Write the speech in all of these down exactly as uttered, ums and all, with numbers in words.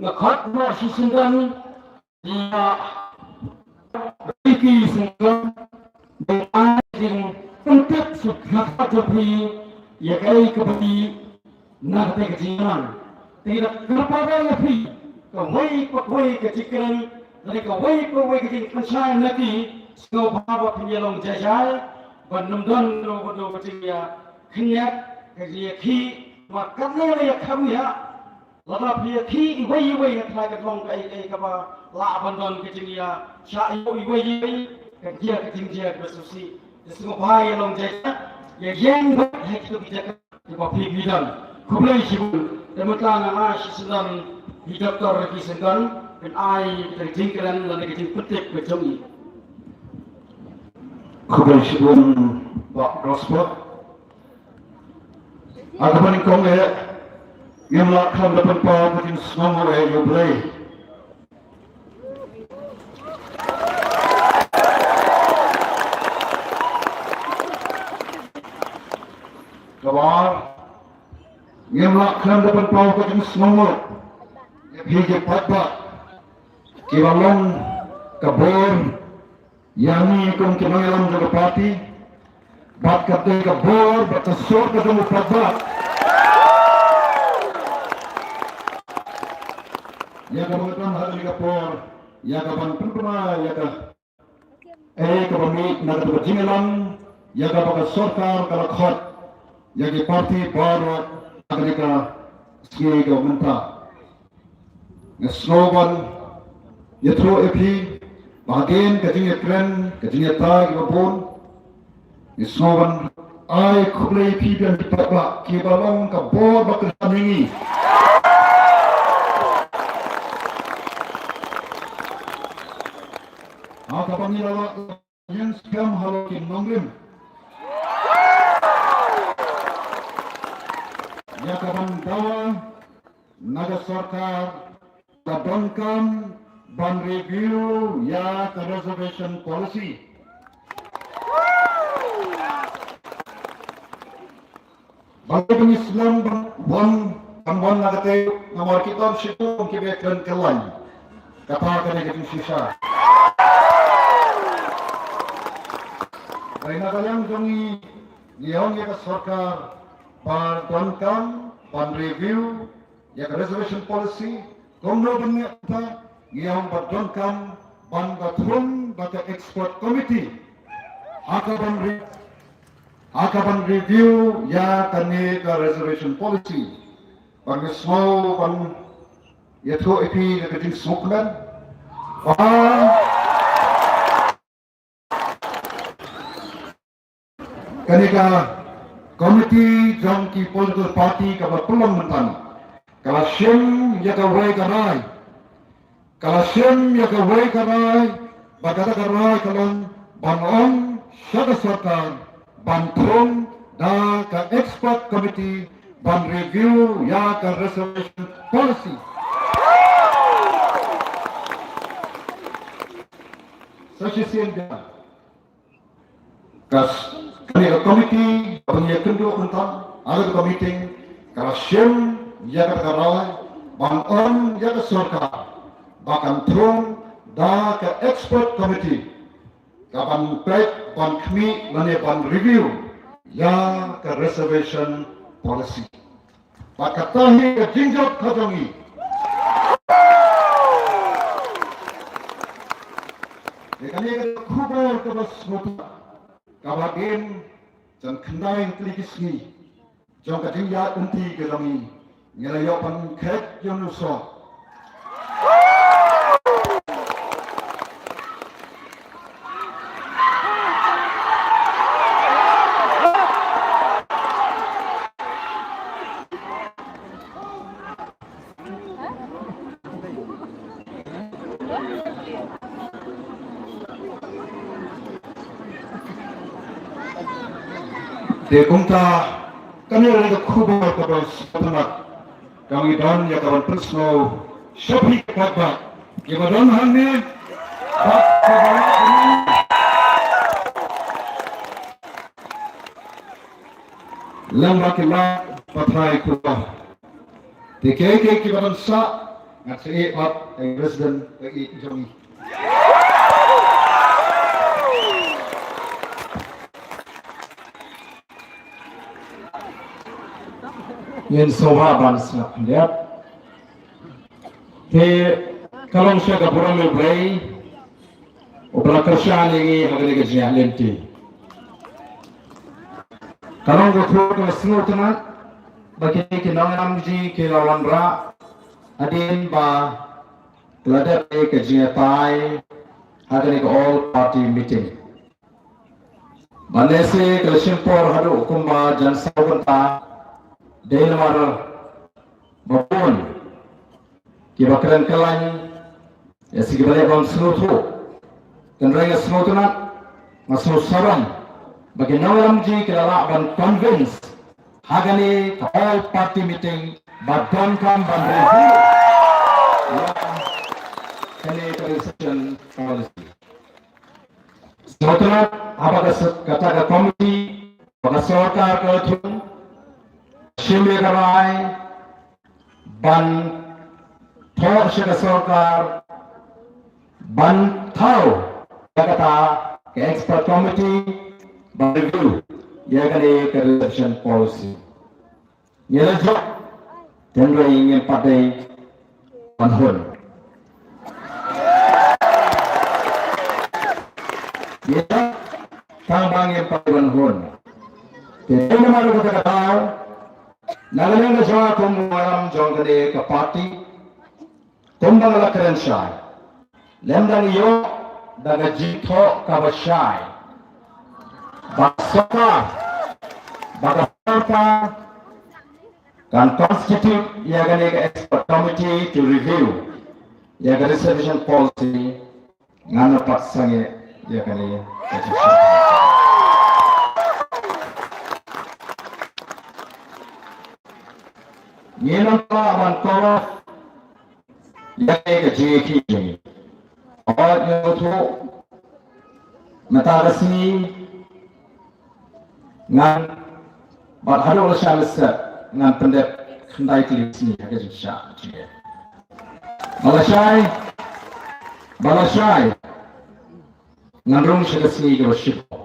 Nga khot noh shi syndon ïa ki syndon ba ai jingpyntip sha ka jong phi ïa kaei kaba phi na kata ka jingïalang. Te nga kyrpad ïa phi kawei pa kawei ka jingkren lane kawei pa kawei ka jingpynshai na ki, sngewbha ba phin ïalong jai jai ban ym don ruh ka jingïakhynñiat ka jingïakhih ba katno la ïakham ïa. Lada phi ïakhih iwei iwei nga tharai ka long kaei kaei kaba lah ban don ka jingïashah ïa iwei iwei ka jia ka jingjia kaba sngewsih. Te sngewbha ïa long jai jai ïa ïeng bad ha kito ki jaka kiba phi phi don. Khublei shibun. Te mynta nga ai shi syndon hi Doctor Ricky Syndon ban ai ka jingkren lane ka jingpyntip ka jong i. Khublei shibun Bah Prosper. Ha kaba nyngkong eh ngim lah khlem da pynpaw ka jingsngewnguh eh ïa U Blei. Kaba ar ngim lah khlem da pynpaw ka jingsngewnguh ïa phi ki paidbah kiba long ka bor ïa ngi kum ki nongïalam jong ka party bad ka dei ka bor bad ka sur ka jong u paidbah. Ïa kaba ngi don ha kane ka por ïa ka ban pynbna ïa ka eh kaba mih na kata ka jingïalang ïa kaba ka sorkar ka la khot ïa ki party baroh ha kane ka sngi ka mynta. Nga sngew ban ïathuh ïa phi ba hadien ka jingïakren ka jingïatai kiba bun, nga sngew ban ai khublei ïa phi biang ki paidbah kiba long ka bor ba kyrpang ïa ngi. Ha kaba ngi la lah ïeng skhem halor ki nongrim ïa ka ban dawa na ka sorkar ka donkam ban review ïa ka reservation policy. Balei ba ngi slem ban wan, ban wan na kata, namar ki don shibun kiba kren kyllaiñ. Kata ka dei ka jingshisha. Dei na ka liang jong ngi, ngi ong ïa ka sorkar ba donkam ban review ïa ka reservation policy, kumno ban ngi ong ba donkam ban da thung da ka expert committee ha ka ban re-, ha ka ban review ïa kane ka reservation policy. Ban nga sngew ban ïathuh ïa phi ka jingsngewkmen ba kane ka committee jong ki political party kaba pynlong mynta ka la shim ïa kawei ka rai. Ka la shim ïa kawei ka rai, ba kata ka rai ka long ban ong sha ka sorkar ban thung da ka expert committee ban review ïa ka reservation policy. Sa shisien biang. Ka s-, kane ka committee ba ngi ïakynduh mynta, ha kata ka meeting, ka la shim ïa kata ka rai ban ong ïa ka sorkar ba kan thung da ka expert committee ka ban peit, ban khmih lane ban review ïa ka reservation policy. Bad kata hi ka jingjop ka jong ngi. Ïa kane ka khubor kaba sngewtynnat kaba dien jan khyndai tylli ki sngi jong ka jingïaid lynti ka jong ngi, ngi la ïoh ban khet ïa u sor. Te kumta kane ka dei ka khubor kaba sngewtynnat. Ka ngi don ïa ka ban pynsngew sha phi ka paidbah kiba don hangne. Bad kaba lem bad ki lad pathai khublei. Te kiei kiei kiba don sah, ngan sa ïeh pat ïa i president, ïa i jong ngi. Ngin sngewbha ban sngap khyndiat. Te ka long sha ka burom U Blei uba la kyrshan ïa ngi ha kane ka jingïaid lynti. Ka long ka khubor kaba sngewtynnat ba kine ki nongïalam jong ngi ki la wanrah hadien ba ka la dep ka jingïatai ha kane ka all party meeting. Ba lehse ka la shim por haduh kumba jan saw kynta, dei namar ba bun kiba kren kyllaiñ ïa shi kiba leh bym sngewthuh. Hynrei nga sngewtynnat, nga sngewsarong ba ki nongïalam jong ngi ki la lah ban convince ha kane ka all party meeting ba donkam ban review ïa kane ka reservation policy. Sngewtynnat haba ka se-, kata ka komiti ba ka sorkar ka la thung, shim ïa ka rai ban thoh sha ka sorkar ban thaw ïa kata ka expert committee ban review ïa kane ka reservation policy. Ngi la jop, hynrei ngim pat dei ban hun. Ngi la jop tang ba ngim pat dei ban hun. Te dei namar kata ka daw, na ka liang ka jong nga kum u nongïalam jong kane ka party, kumba nga la kren shai, lymda ngi ïoh da ka jingthoh kaba shai ba ka sorkar, ba ka sorkar kan constitute ïa kane ka expert committee to review ïa ka reservation policy, ngan ym pat sangeh ïa kane ka jingshai. Ngim lah ban call off ïa kane ka jingïakhih jong ngi. Hooid, nga sngewthuh mynta ka sngi ngan, bad haduh lashai lashai ngan pyndep khyndai tylli ki sngi ha ka jingshah jingeh. Ba lashai, ba lashai ngan rung sha ka sngi kaba shipor.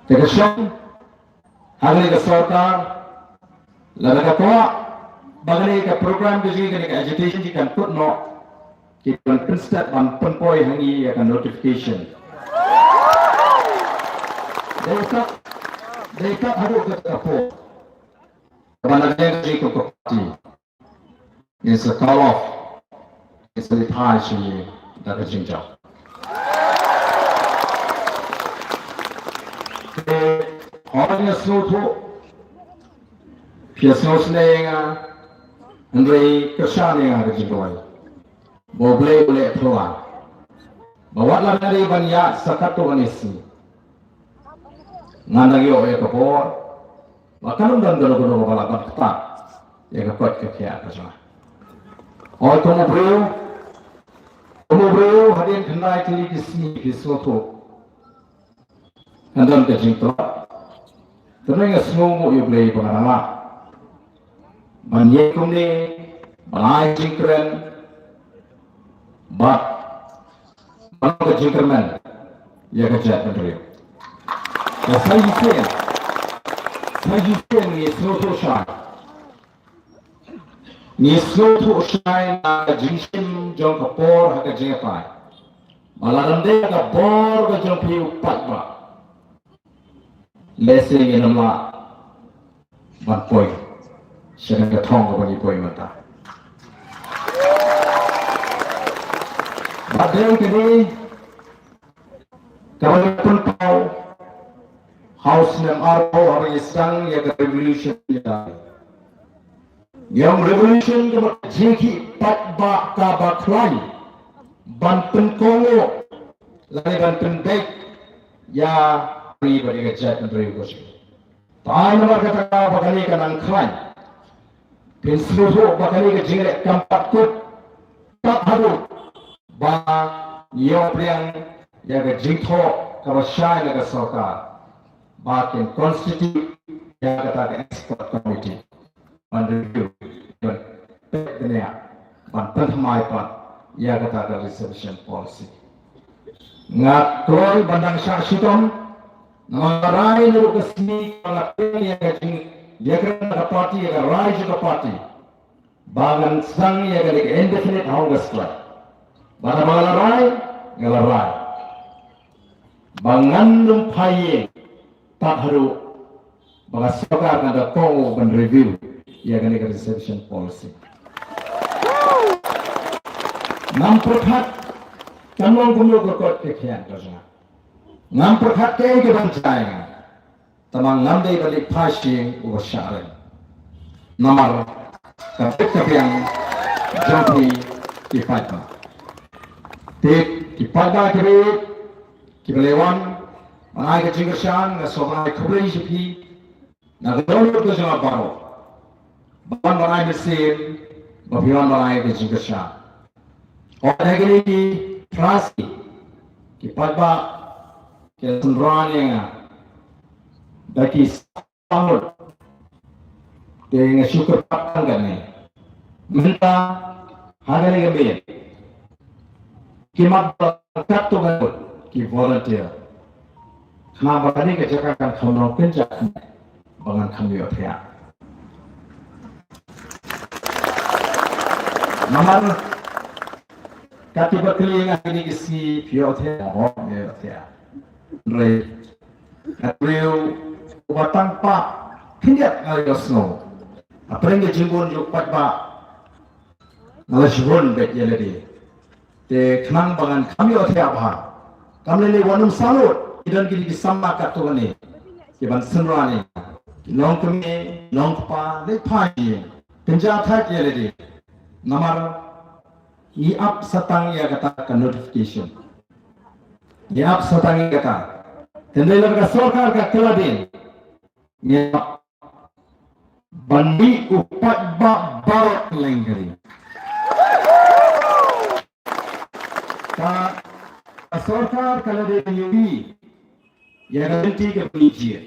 Te ka shong ha kane ka sorkar, lada ka kwah ba kane ka program ka jong ngi, kane ka agitation jong ngi kan kut noh, ki ban pynstep ban pynpoi ha ngi ïa ka notification. Dei kat, dei kat haduh kata ka por kaba na ka liang ka jong ngi kum ka party ngin sa call off, ngin sa leit phai sha ngi da ka jingjop. Te hooid, nga sngewthuh phi ïa sngewsynei ïa nga, hynrei kyrshan ïa nga ha ka jingrwai ba U Blei u leh phylla ba wat la nga dei ban ïaid sa katto katne sngi, ngan dang ïoh ïa ka bor ba kan ym don kano kano ba lah ban ktah ïa ka koit ka khiah ka jong nga. Hooid, kum u briew, kum u briew, hadien khyndai tylli ki sngi, phi sngewthuh, kan don ka jingtlot. Te nga sngewnguh ïa U Blei ba nga dang lah ban ïeng kumne, ban ai jingkren bad ban long ka jingkyrmen ïa ka jaitbynriew. Ka sa shisien, Pha ju sien ngi sngewthuh shai. Ngi sngewthuh shai na ka jingshim jong ka por ha ka jingïatai. Ba lada ym dei ka bor ka jong phi u paidbah, lehse ngin ym lah ban poi sha ka thong kaba ngi poi mynta. Bad dei kane kaba ngi pynpaw ha u snem arphew haba ngi sdang ïa ka revolution. Ïa ka revolution kaba ka jingkhih paidbah kaba khlaiñ ban pynkohnguh lane ban pynbeit ïa ka ri bad ïa ka jaitbynriew ka jong ngi. Te ai namar kata ka ba kane ka nang khlaiñ. Phin sngewthuh ba kane ka jingleh kam pat kut, tat haduh ba ngi ïoh pdiang ïa ka jingthoh kaba shai na ka sorkar ba kin constitute ïa kata ka expert committee ban review, ban peit bniah, ban pynthymmai pat ïa kata ka reservation policy. Nga kloi ban dang shah shitom, namar nga rai naduh ka sngi ba nga pdiang ïa ka jingïakren ka party, ïa ka rai jong ka party, ba ngan sdang ïa kane ka indefinite hunger strike. Bad haba nga la rai, nga la rai ba ngan ym phai ïing tad haduh ba ka sorkar kan da kohnguh ban review ïa kane ka reservation policy. Ngam pyrkhat, kam long kumno ka kot ka khian ka jong nga. Ngam pyrkhat kaei kaban jia ïa nga. Tangba ngam dei ban leit phai sha ïing uba shah rem. Namar ka bit ka biang jong phi ki paidbah. Te ki paidbah kiba ïeit, kiba la wan ban ai ka jingkyrshan, nga sngewbha ban ai khublei sha phi na ka dohnud ka jong nga baroh. Ba wan ban ai mynsiem, ba phi wan ban ai ka jingkyrshan. Hooid, ha kine ki phra sngi ki paidbah ki la synran ïa nga da ki saw ngut. Te nga shu kyrpad tang kane. Mynta ha kane ka miet ki mat ba katto katne ngut ki volunteer. Khnang ba kane ka jaka kan kham long kynja ba ngan kham ïohthiah. Namar kat kiba kylli ïa nga kine ki sngi, phi ïohthiah? Hooid, nga ïohthiah. Hynrei nga dei u briew uba tang pah khyndiat nga ïohsngew. Hapdeng ka jingbun jong u paidbah nga la shu bun beit ïa lade. Te khnang ba ngan kham ïohthiah bha, kam lei lei wat nym salut, ki don kine ki samla katto katne kiban synran ïa nga, ki nongkmie nongkpa, leit phai ïa, kynja thait ïa lade. Namar ngi ap sa tang ïa kata ka notification, ngi ap sa tang ïa kata. Hynrei lada ka sorkar ka kylla dien, ngi ap ban mih u paidbah baroh lyngkhuh. Ka, ka sorkar ka la dei ban ïohi ïa ka lynti kaba ngi jied.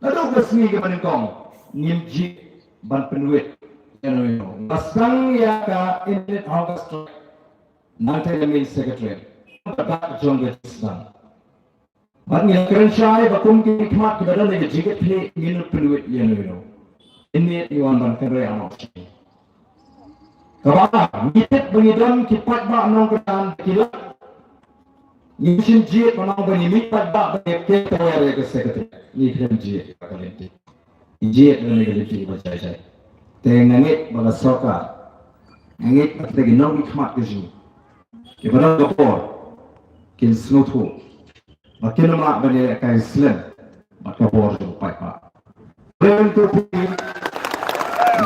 Naduh ka sngi kaba nyngkong ngim jied ban pynwit ïano ïano. Nga sdang ïa ka indefinite hunger strike nangta na main secretariat. Ka dak jong ka jingsdang. Bad ngi la kren shai ba kum ki khmat kiba don ha ka jingkitkhlieh ngin pynwit ïano ïano. Ngin ïa wan ban kynriah noh sha. Kaba ar, ngi tip ba ngi don ki paidbah nongkyndang ki lak. Ngi shim jied ba nang ba ngi mih paidbah ba ngi kynriah ïa ka secretary. Ngi kren jied ba ka lynti. Jied lane ka lynti ba jai jai. Te nga ngeit ba ka sorkar, nga ngeit ba kita ki nongmihkhmat ka jong ngi, kiba don ka bor, kin sngewthuh ba kin ym lah ban ïalehkai slem bad ka bor jong u paidbah. Kren to phi, phi,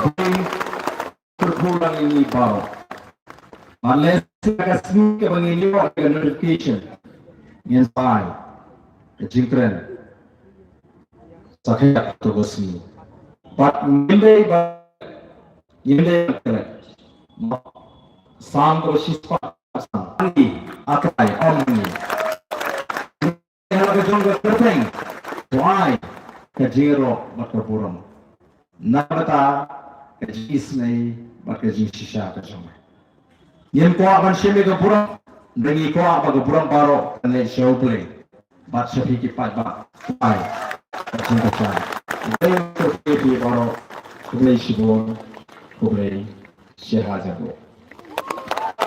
phi, phi, phi, phi, phi, phi, Bad lehse ka sngi kaba ngin ïoh ka notification, ngin sa ai ka jingkren sa khyndiat katto ka sngi. Bad ngim dei ba, ngim dei ba kren. Sam kaba shispah, sam. Ani, atai, om ni. Ïa la ka jong ka kyrteng, to ai ka jingïaroh bad ka burom na ka bynta ka jingisynei bad ka jingshisha ka jong me. Ngim kwah ban shim ïa ka burom, hynrei ngi kwah ba ka burom baroh kan leit sha U Blei bad sha phi ki paidbah. To ai ka jingkyrshan. Khublei shibun, khublei shihajar nguh.